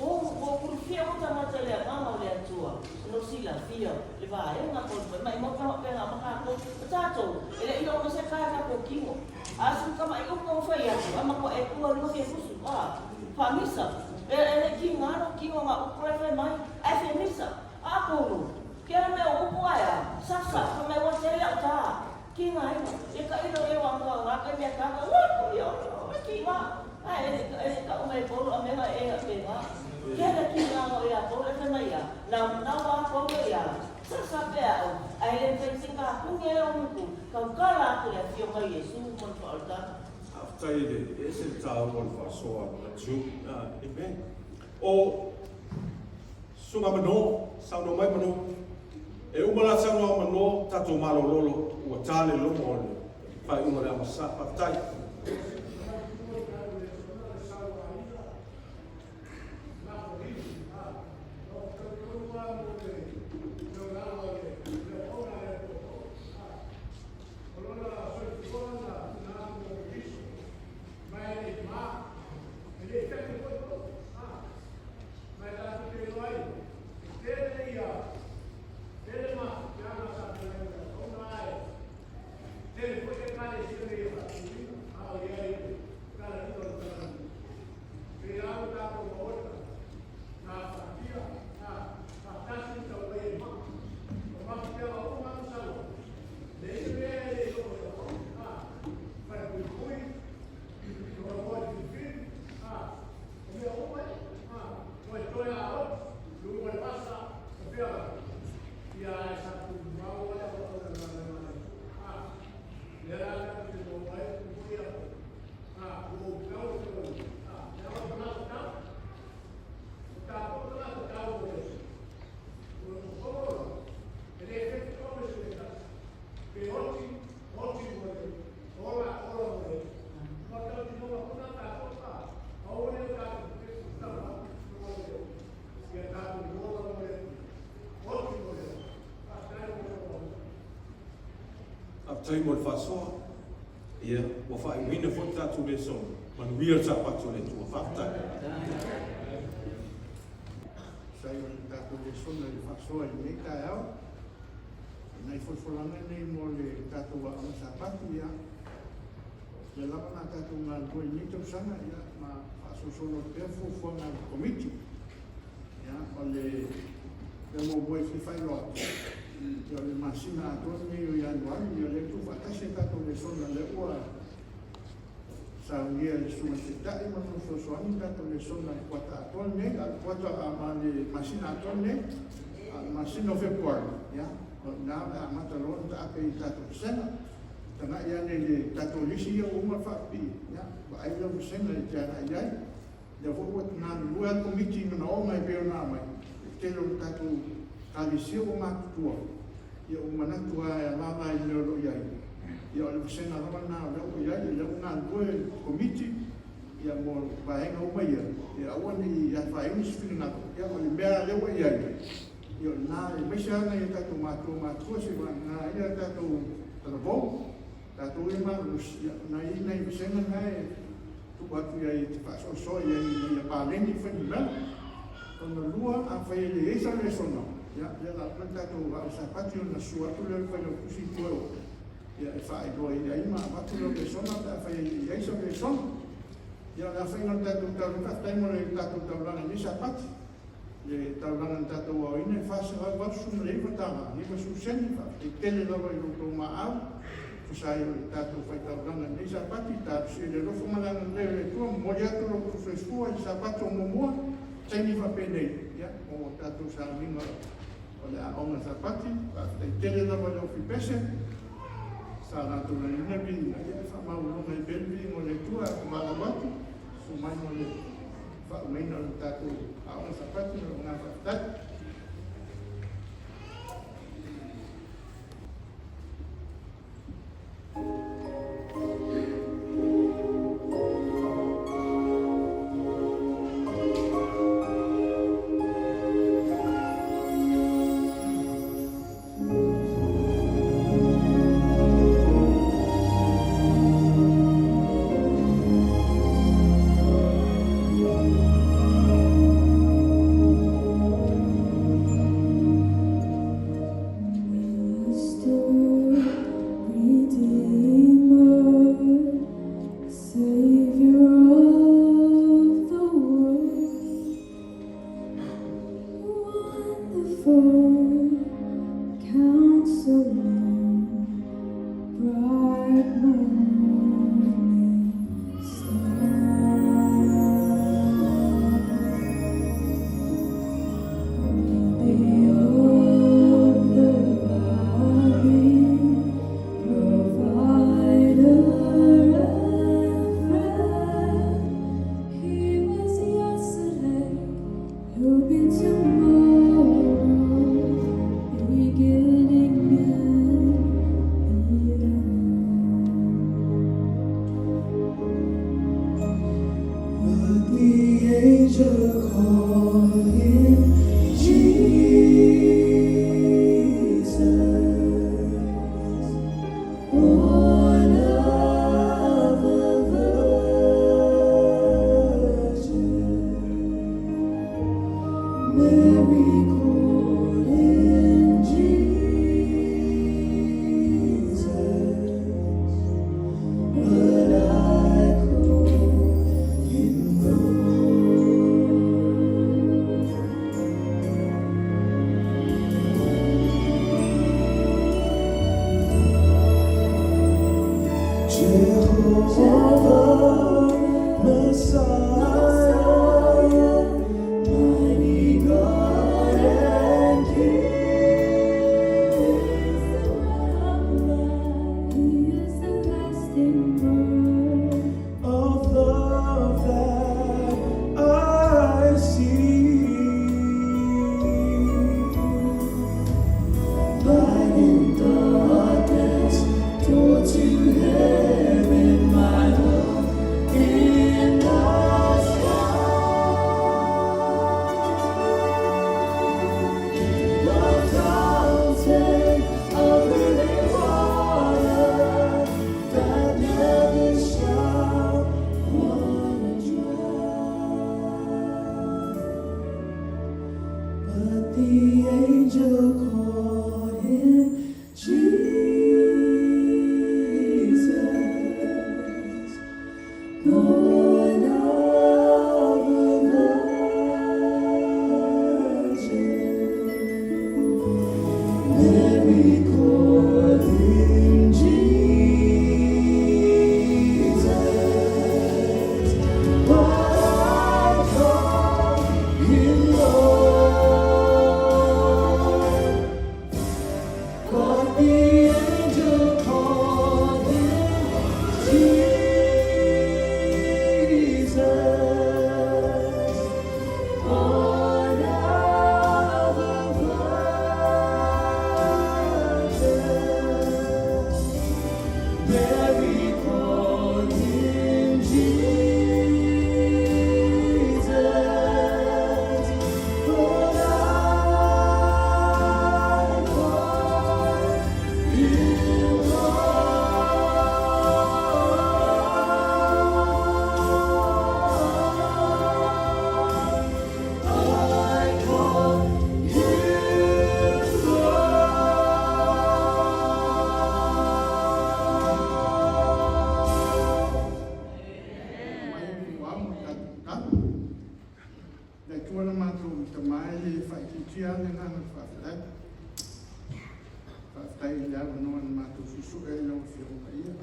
ua ua ulufia ua tagata i le agaga o le Atua no silafia le vaega Paulo fai mai mau pe faapea ma tatou o tatou e le i oo mai se kae tatou kino. A su kamaʻi upu o fai atu, a makua e kua lua fia fusu, a, fa misa, e, e le ki ngalo ki o nga upu e fai mai, ae fia misa, a polu, ke ala mea o upu ae a, sa sa, fa mai ua tele au ta, ki nga ina, e ka ilo e wa nga nga kai mea ka ka, ua ku ia o, o ki nga, ae e le, e le ka u mai polu a mea e a pe nga, ke ala ki nga ngo ia polu e fai mai ia, na, na wa polu ia, Sasa pea au, ae le mafai se kapungi ai o muku, kaukala aku le afio mai Iesu mo le faaolataga. Faafetai i le ese le taua o le faasoa a Matiu. Amen. O Susuga Mano, saunoa mai Mano. E uma la saunoa Mano, tatou malololo, ua ta le logo o le faaiuga o le Amasa. Faafetai. Faafetai mo le faasoa. Ia, ua faaiuina foi le tatou lesona. Manuia le Sapatu a le Atua. Faafetai. Tusa ai o le tatou lesona i le faasoa i lenei taeao, o nai folafolaga nei mo le tatou Aoga Sapatu, ia, o lea lava na tatou galulue i lenei tausaga, ia, ma faasolosolo atu pea fuafuaga a le Komiti. Ia, o le mea muamua e fia faailoa atu, ia, o le masina atoa lenei o Ianuari, ia, o lea e tuufaatasi a tatou lesona, lea ua saunia e le Susuga i le Taitai ma lona fesoasoani le tatou lesona i le kuata atoa lenei, a o le kuata ma le masina atoa lenei, a o le masina o Fepuari, ia, o i ina o le a amata loa ona taape i tatou vasega. Tagai ane i le tatou lisi ia ua uma ona faapipii, ia, vaai lau vasega e te agai i ai. Lea foi ua galulue lava le Komiti i manaoga e pei ona aumai, le tele o tatou Ekalesia ua matutua, ia ua manatu lava e alaala i le mea o lo o i ai, ia o le vasega lava lena o lea ua i ai, o lea ua galulue le Komiti ia mo vaega uma ia, ia aua ne i afaina se finagalo, ia o le mea lava lea ua i ai, ia o lena, aemaise lava nai o tatou matua matutua seivagana ai a tatou talavou, tatou ia malolosi, ia o nai nai vasega na e tuu atu i ai e te faasoasoa i ai ina ia paleni le fuainumera. Lona lua, afai e leai sau lesona, ia, lea o le a uma le tatou Aoga Sapati ona sua atu lea o le Failautusi i tua i o, ia, e faailoa i ai ma avatu lau lesona pe afai e leai sau lesona. Ia, o le aofaiga o le tatou taulaga, faafetai mo le tatou taulaga i lenei Sapati. Le taulaga na tatou aoina e $489 tala, 90 sene, faafetai tele lava i lo outou maau, tusa ai o le tatou faitaulaga i lenei Sapati, talosia i le alofa ma le agalelei o le Atua, momoli atu lo outou soifua i le Sapati o muamua, taimi faapenei, ia, mo tatou sauniga o le aoga Sapati, faafetai tele lava i le Ofipese, sa latou laniina viiga, ia, e faamaualaloga ai pea le viiga o le Atua, a valaau atu, susu mai mo le faaumaina o le tatou aoga Sapati ma lou agaga faafetai. Master, Redeemer, Savior of the world, wonderful Counselor, bright morning star. Lily of the valley, provider and friend. He was yesterday, he'll be tomorrow, beginning and the end. But the angel called him Jesus, born of a virgin. Mary called him Jesus, but I call him Lord. Jehovah, Messiah, mighty God and King. He is the lasting word. Of love that I see. Light in darkness, door to heaven, my love in thy Fiafia lava le agaga o le faafetai. Faafetai i le avanoa na matou susue ai i lau Afioga Paia.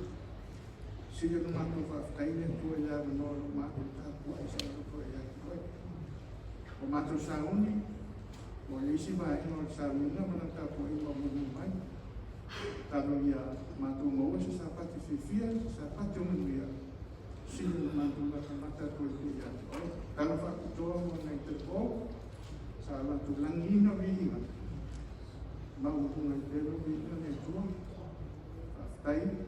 Sili ona matou faafetai le Atua i le avanoa o lo o matou tapuai saoloto ai ia te Oe. Ua matou sauni, ua i ai isi vaega o le sauniga ma lau tapuaiga o mulimuli mai. Tatalo ia matou maua se Sapati fiafia, se Sapati o manuia, sili ona matou matamata atu ai pea ia te Oe. Tala faapitoa mo nai talavou, sa latou lagiina viiga, maualuga ai pea lou viiga le Atua. Faafetai.